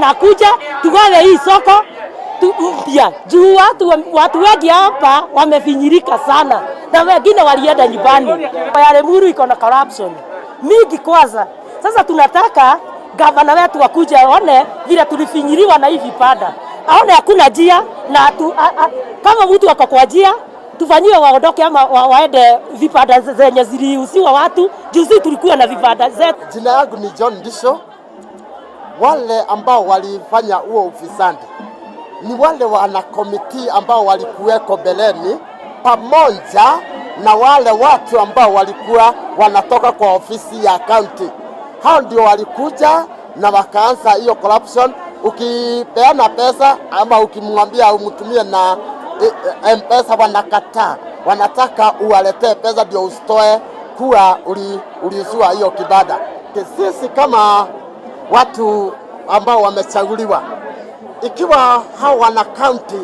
Gavana kuja tugawe hii soko mpya juu watu wengi hapa wamefinyirika sana na wengine walienda nyumbani. Ya Limuru iko na corruption mingi kwanza. Sasa tunataka gavana wetu akuje aone vile tulifinyiriwa na hii vibanda, aone hakuna njia na kama mtu ako kwa njia tufanyiwe waondoke ama waende vibanda zenye ziliuziwa watu. Juzi tulikuwa na vibanda zetu. Jina yangu ni John Ndisho. Wale ambao walifanya huo ufisadi ni wale wana committee ambao walikuweko mbeleni, pamoja na wale watu ambao walikuwa wanatoka kwa ofisi ya county. Hao ndio walikuja na wakaanza hiyo corruption. Ukipeana pesa ama ukimwambia umtumie na M-Pesa, wanakataa, wanataka uwaletee pesa ndio usitoe kuwa uliuziwa hiyo kibanda. Sisi kama watu ambao wamechaguliwa, ikiwa hao wana county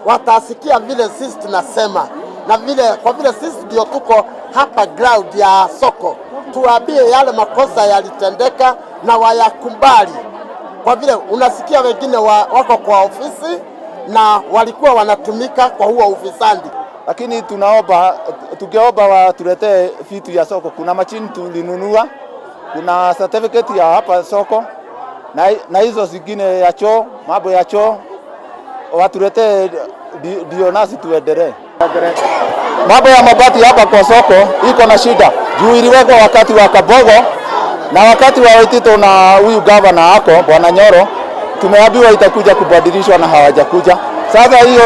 watasikia vile sisi tunasema na vile, kwa vile sisi ndio tuko hapa ground ya soko, tuwaambie yale makosa yalitendeka na wayakubali, kwa vile unasikia wengine wako kwa ofisi na walikuwa wanatumika kwa huo ufisadi. Lakini tunaomba, tungeomba watuletee vitu ya soko. Kuna machine tulinunua, kuna certificate ya hapa soko na hizo zingine ya choo, mambo ya choo watuletee ndio nasi tuendelee. Mambo ya mabati hapa kwa soko iko na shida juu iliwekwa wakati wa Kabogo na wakati wa Waititu na huyu gavana ako Bwana Nyoro, tumeambiwa itakuja kubadilishwa na hawajakuja. Sasa hiyo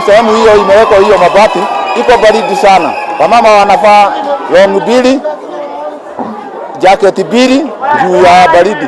sehemu hiyo imewekwa hiyo mabati iko baridi sana, wamama wanavaa long mbili, jaketi mbili juu ya baridi.